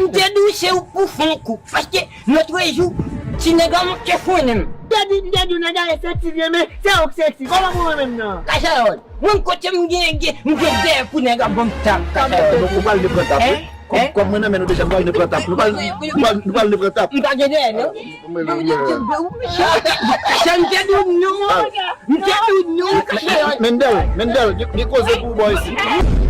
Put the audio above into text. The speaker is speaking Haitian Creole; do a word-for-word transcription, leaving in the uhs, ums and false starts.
M te di w se ou k pou fè yon kou. Paske lòt jou, ti nèg la manke fwennen m. M te di, m te di w nèg la e sèti vye men, se ou k sèti. Kòman pou mwen menm nan? Kachayòl. Mwen kote m gen, gen, m gen dèyè pou nèg ap ban m tap. Kachayòl. Donk ou pral de pran tap, wi. Kòm, kòm mwen nan men nou deja, nou pral de pran tap. Nou pral, nou pral, nou pral de pran tap. M pa gen dèyè, non. Sa m te di w non. M te di w non, Kachayòl. Mendel, Mendel, gen, gen koze pou ou bò isit.